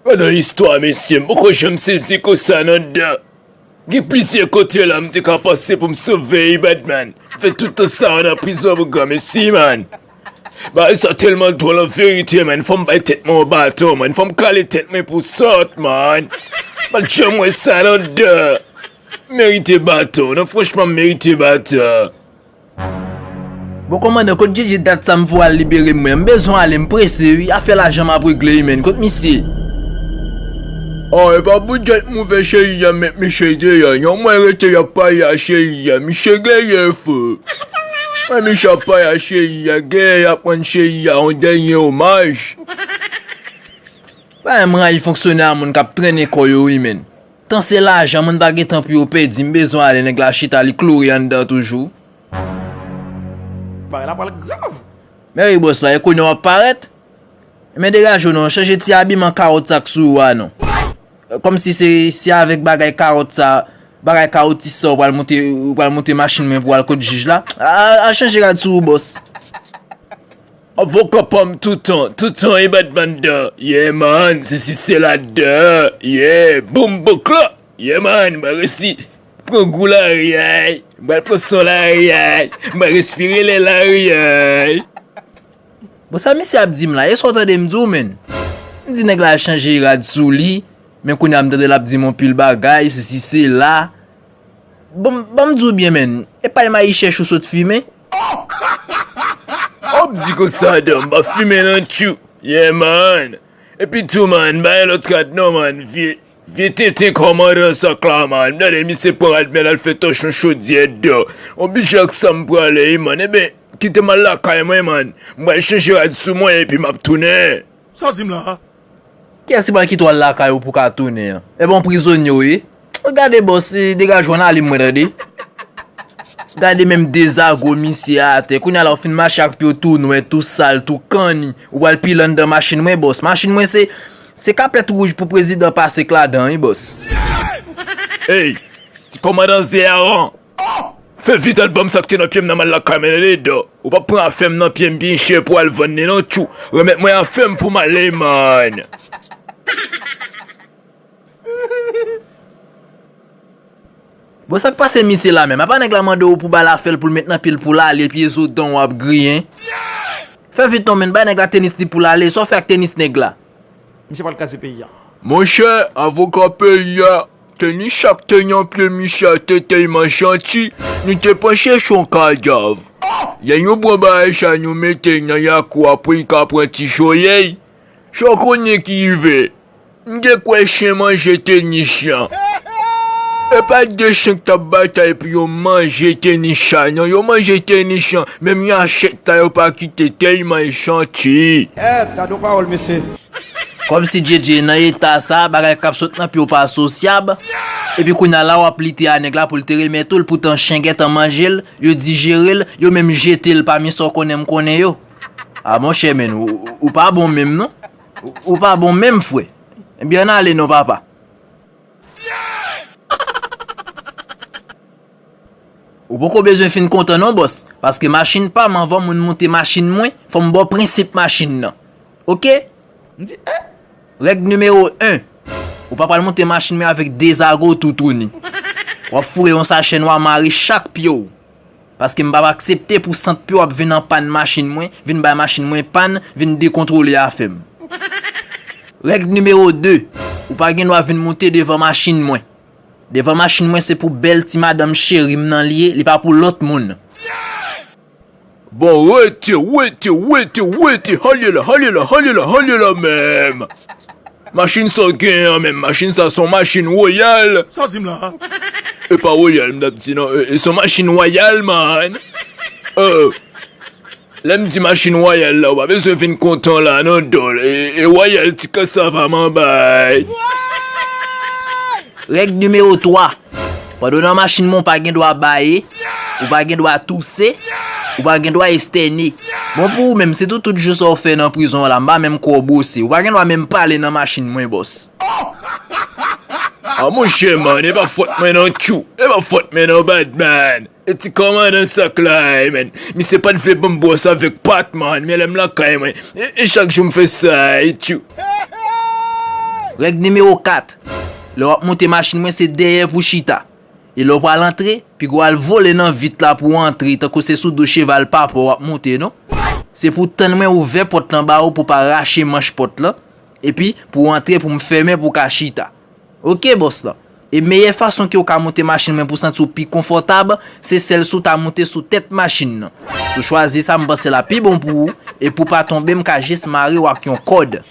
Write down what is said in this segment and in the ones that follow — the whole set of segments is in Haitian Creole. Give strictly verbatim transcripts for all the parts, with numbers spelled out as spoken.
Pandan istwa, mesye, m poko janm sezi konsa nan dan. Gen plizyè kote la m te ka pase pou m sove Badman. M fè tout tan sa a nan prizon pou granmesi, man. Bagay sa tèlman dwòl an verite, man. Fò m bay tèt mwen yon baton, man. Fò m kale tèt mwen pou sòt, man. M pa t janm wè sa nan dan. Merite baton, non, franchman, m merite baton. Bon, kòmandan, kot Djedje dat sa m voye al libere m, mwen? M bezwen ale, m prese, wi. Afè lajan m ap regle, wi, menn. Kot misye? Oh, e pa pou djèt m ouvè cheri a, met misye deyò. Yon mwen rete y ap pale a cheri a. Misye genyen fou. Mwen misye ap pale a cheri a, genyen y ap rann cheri a yon dènye omaj. Pa m rayi fonksyonè a moun k ap trennen kò yo, wi, menn. Tan se lajan, moun pa gen tan pou yo pèdi, m bezwen ale, nèg la chita, li kloure anndan toujou. Bagay la pral grav. Men wi, bòs la, e kounye a w ap parèt? Men degaje w non, chanje ti abiman kawòt sa k sou ou a non. Kòmsi se, se avèk bagay kawòt sa, bagay kawotis sa w pral moute, w pral moute machin mwen pou w al kot jij la. A, a, al chanje rad sou ou, bòs. Avoka pa m toutan, toutan e bat banda. Yeah man, sesi sela de. Yeah, boum bokla. Yeah man, mwen resi pran gou lari a. Mwen pran son lari a. Mwen respire lè lari a. Bon, sa misye ap di m la, e sa w tande m di w, menn? M di nèg la al chanje rad sou li, men kounye a m tande l ap di m anpil bagay, sesi sela. Bon, ban m di w byen, menn, e pa mayi chèch ou sot fimen? W ap di konsa, dan m pa fimen nan tchou. Yeah man. Epi tou, man, bay lòt rad non, man, vye, vye tenten kòmandan sak la, man. M tande misye pran rad men l al fè tòch yon chodyè dan. Oblije ak sa m prale, wi, man. Eben, kite m al lakay mwen, man. M pral chanje rad sou mwen epi m ap tounen. Sa w di m la? Kiyès ki pral kite w al lakay ou pou w ka tounen an? Ebyen, w prizonye w ye. Gade bòs, e, degaje w ann ale mwen tande. Gade menm dezago misye atè. Kounye a la w fin mache ak pye w tou nwè, tou sal, tou kanni. Ou pral pile anndan machin mwen, bòs. Machin mwen se, se kapèt wouj pou prezidan pase k ladan, wi, bòs. Ey, ti kòmandan Zeyaran. Fè vit al ban m sa k te nan pye m nan, m al lakay mwen, tande, dan. Ou p ap pran afè m nan pye m byen chè pou al vann li non, tchou. Remèt mwen afè m pou m ale, man. Bon, sa k pase misye la menm? Apa nèg la mande w pou ba l afè l pou l met nan pye l pou l ale, epi e zo dan w ap griyen? Fè vit non, menn, bay nèg la tenis li pou l ale. Sa w fè ak tenis nèg la? Misye pral kraze peyi a. Monchè, avoka peyi a, tenis sa k te nan pye misye a te tèlman santi, nou te panse se yon kadav. Lè nou pran bagay sa nou mete nan lakou a pou l ka pran ti solèy, sa w konnen ki rive? M te kwè chen manje tenis lan. E pa de chen k t ap batay pou yo manje tenis sa non, yo manje tenis lan, menm lachèt la yo pa kite tèlman l santi. Eh, gade yon pawòl, mesye. Kòmsi Djedje nan eta sa, bagay k ap sot nan pye w pa sosyab. Epi kounye a la w ap lite a nèg la pou l te remèt ou l, poutan chen gentan manje l, yo dijere l, yo menm jete l pami sa w konnen m konnen yo. A monchè, menn, ou, ou pa bon menm non. Ou, ou pa bon menm, frè. Ebyen, ann ale non, papa. Ou poko bezwen fin kontan non, bòs, paske machin pa m, anvan moun moute machin mwen, fò m ba w prensip machin nan. Oke? M di, eh? Règ nimewo en, ou pa pral moute machin mwen avèk dezago toutouni. W ap foure yon sachè nwa mare chak pye w. Paske m p ap aksepte pou sant pye w ap vin an pàn machin mwen, vin bay machin mwen pàn, vin dekontwole afè m. Règ nimewo de, ou pa gen dwa vin moute devan machin mwen. Devan machin mwen se pou bèl ti madanm cheri m nan li ye, li pa pou lòt moun. Bon, wete, wete, wete, wete, ale la, ale la, ale la, ale la menm. Machin sa w genyen an menm, machin sa se yon machin woyal. Sa w di m la? E pa woyal, m t ap di non, e, e se yon machin wayal, man. E, lè m di machin wayal la, ou pa bezwen vin kontan la, non, dòl. E, e wayal ti kasava m an bay. Règ nimewo twa. Pandan w nan machin mwen, ou pa gen dwa baye, ou pa gen dwa touse, ou pa gen dwa estène. Bon, pou ou menm, se tout, tout jou sa w fè nan prizon an la, m pa menm kwè w bwose. Ou pa gen dwa menm pale nan machin mwen, bòs. A monchè, man, e pa fòt mwen non, tchou. E pa fòt mwen non, bad man. E ti kòmandan sak la, e, man. Misye pa t vle ban m bwòs avèk pat, man. Men lè m lakay mwen, e, e chak jou m fè sa, e, tchou. Règ nimewo kat. Lè w ap monte machin mwen, se dèyè pou w chita. E lè w pral antre, piga w al vole nan vit la pou w antre, tankou se sou do cheval papa w ap monte, non. Se pou w tann mwen ouvè pòt lan ba ou pou w pa rache manch pòt lan, epi pou w antre pou m fèmen pou w ka chita. Oke, bòs lan. E meyè fason ke w ka monte machin mwen pou w santi w pi konfòtab, se sèl si w ta monte sou tèt machin nan. Si w chwazi sa, m panse l ap pi bon pou ou, e pou w pa tonbe, m ka jis mare w ak yon kòd.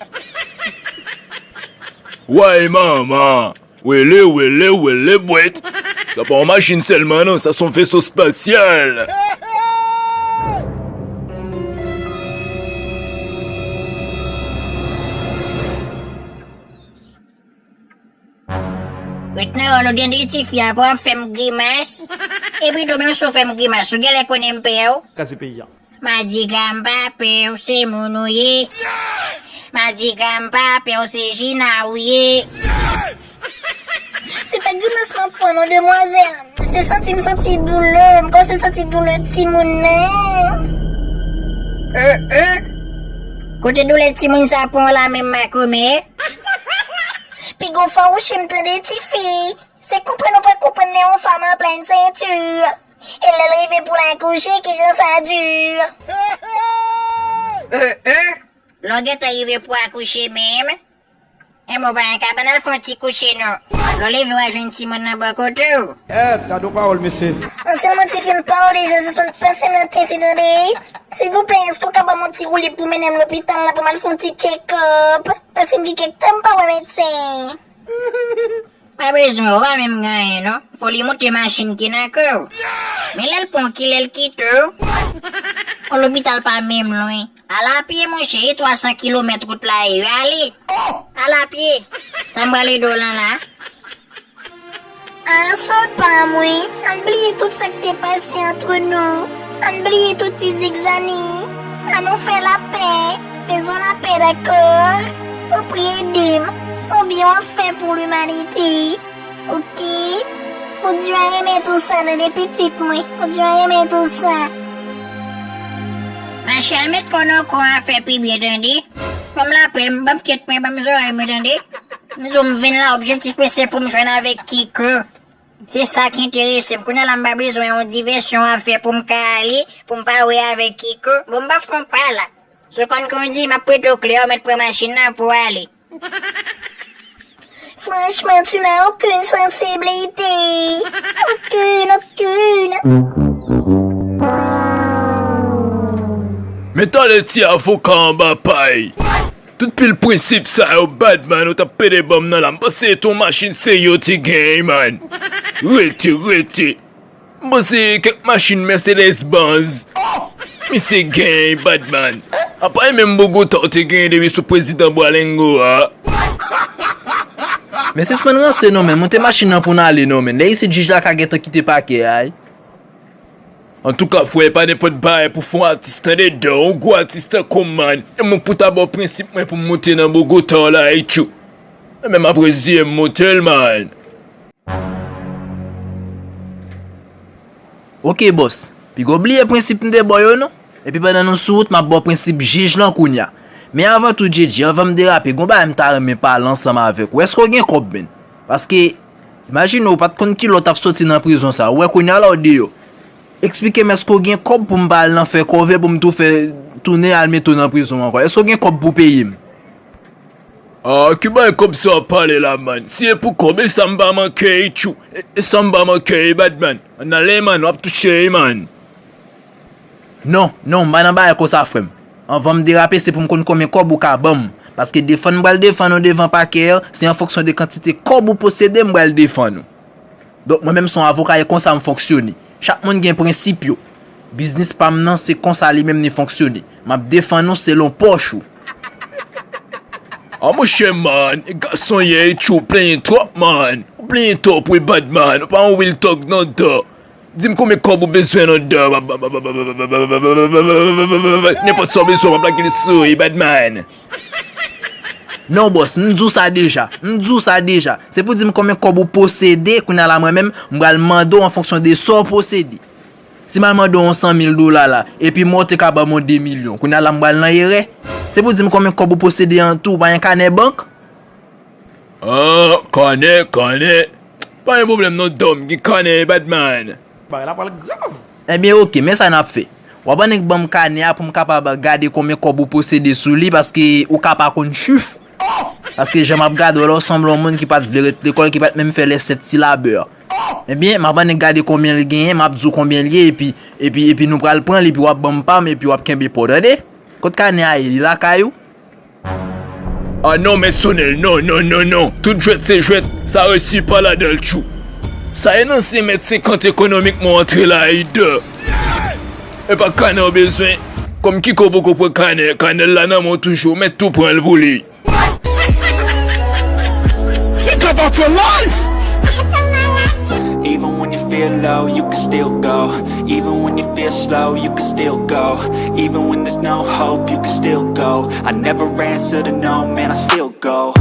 Way manman! Wele, wele, wele bwèt! Sa pa yon machin sèlman non, sa se yon veso espasyal! Ret nan wòl ou tande, tifi a pa w ap fè m grimas. Epi tou menm si w fè m grimas, ou genlè konnen m pè w. Kaze peyi a. Madigra m pa pè w, se moun ou ye. Madigra m pa pè w, se Jina ou ye. Se pa grimas m ap fè w non, demwazèl. Se santi m santi doulè, m kòmanse santi doulè timoun nan. Eh, eh. Kote doulè timoun sa pran w la menm, makomè? Piga w fawouche m tande, tifi. Se konprann ou pa konprann lè yon fanm an plen senti. E lè l rive pou l akouche, kijan sa di. Eh, eh. Lè w gentan rive pou akouche menm, enben w pa gen kabann, al fè yon ti kouche non. Lè w leve w a jwenn timoun nan bò kote w. Eh, gade yon pawòl, mesye. An sèlman tifi m pa w deja, sispann pase m nan tete tande. Silvouplè, èske w ka ban m yon ti woulib pou mennen m lopital la pou m al fè yon ti check up? Paske m gen kèk tan m pa wè medsen. Pa bezwen, ou pa menm gen anyen non. Fò li monte machin ki nan kò w. Men lè l pran w, kilè l kite w? Bon, lopital pa menm lwen. Al apye, monchè, e twa san kilomèt wout la ye, ale. Al apye. Sa m pral ede w lan la? A, sòt pa mwen. Ann bliye tout sa k te pase antre nou. Ann bliye tout ti zigzani. Ann nou fè lapè. Faisons la paix, dakò? Tanpri ede m. Se yon byen w ap fè pou limanite. Oke? Bondye a renmen tou sa, tande pitit mwen. Bondye a renmen tou sa. Machè, al met kò nan kò a fè pi byen, tande? Ban m lapè m, ban m tèt mwen, ban m zòrèy mwen, tande? M di w m vin la, objektif mwen se pou m jwenn avèk Kiko. Se sa k enterese m. Kounye a la m pa bezwen yon divèsyon w ap fè pou m ka ale, pou m pa wè avèk Kiko. Bon, m p ap fè yon pa la. Si w konn kondi, m ap prete w kle a, w mèt pran machin nan pou w ale. Franchement, tu n'as aucune sensibilité. Aucune, aucune. Men tande ti avoka anba pay. Tout pil prensip sa yo, Badman, ou t ap pede ban m nan la. M panse se yon machin serye w te genyen, man. Rete, rete. M panse kèk machin Mercedes Benz. Misye genyen, Badman. Apa e menm Bogota w te genyen depi sou prezidan Bwalengo a? Men sispann ranse non, men monte machin nan pou n ale non, men. Lè isit jij la ka gentan kite pakè a, wi. Antouka, frè, pa nenpòt bagay pou fè yon atis tande dan, yon gwo atis tankou m, man. E mwen pou ta ba w prensip mwen pou m monte nan Bogota w la, wi, tchou. Men menm apre zye m monte l, man. Oke, bòs. Piga w bliye prensip m te ba w yo, non? Epi pandan nou sou wout, m ap ba w prensip jij lan kounye a. Men avan tou, Djedje, anvan m derape, gon bagay m ta renmen pale ansanm avèk ou. Èske w gen kòb, menn? Paske, imajine w pa t konn kilè w t ap soti nan prizon sa. Ou wè kounye a la w deyò. Eksplike m, èske w gen kòb pou m pa al nan fè kòve pou m tou fè tounen al mete w nan prizon ankò? Èske w gen kòb pou peye m? Ah, ki bay kòb sa w ap pale la, man? Si e pou kòb, e sa m pa manke, wi, tchou. E, e sa m pa manke, wi, Badman. Ann ale, man, w ap touche, wi, man. Non, non, m pa nan bagay konsa, frè m. Anvan m derape, se pou m konn konbyen kòb ou ka ban m. Paske defann m pral defann ou devan pakè a, se an fonksyon de kantite kòb ou posede m pral defann ou. Donk, mwen menm, se yon avoka, e konsa m fonksyone. Chak moun gen prensip yo. Biznis pa m nan, se konsa li menm li fonksyone. M ap defann ou selon pòch ou. Ah, monchè, man, gason ye, tchou, plenyen twòp, man. Ou plenyen twòp, wi, Badman. Ou pa yon real thug non, dan. Di m konbyen kòb ou bezwen nan dan. Nenpòt sa w bezwen, w ap lage l sou, wi, Badman. Non, bòs, m di w sa deja. M di w sa deja. Se pou di m konbyen kòb ou posede, kounye a la mwen menm, m pral mande w an fonksyon de sa w posede. Si m al mande w yon san mil dola la, epi m wè w te ka ban m yon de milyon, kounye a la m pral nan erè. Se pou di m konbyen kòb ou posede an tou, ou pa gen kanè bank? Ah, kanè, kanè. Pa gen pwoblèm non, Dòm, gen kanè, Batman. Bagay la pral grav. Ebyen, oke, men sa n ap fè. W ap annik ban m kanè a pou m kapab gade konbyen kòb ou posede sou li, paske ou ka pa konn chif. Paske jan m ap gade w la, w sanble yon moun ki pa t vle ret lekòl, ki pa t menm fè lè sèt silabè. Ebyen, m ap annik gade konbyen l genyen, m ap di w konbyen l ye, epi, epi, epi nou pral pran l, epi w ap ban m pa m, epi w ap kenbe pa w, tande? Kot kanè a ye? Li lakay ou? Ah non, men Sonèl, non, non, non, non. Tout jwèt se jwèt, sa resi pa ladan l tjou. Sa e nan se mèt senkant ekonomik mwen antre la, Ayda. E pa kanè w bezwen. Kòm Kiko poko pran kanè, kanè l la nan men w toujou, mèt tou pran l pou li. Think about your life! Even when you feel low, you can still go. Even when you feel slow, you can still go. Even when there's no hope, you can still go. I never answer to no, man, I still go.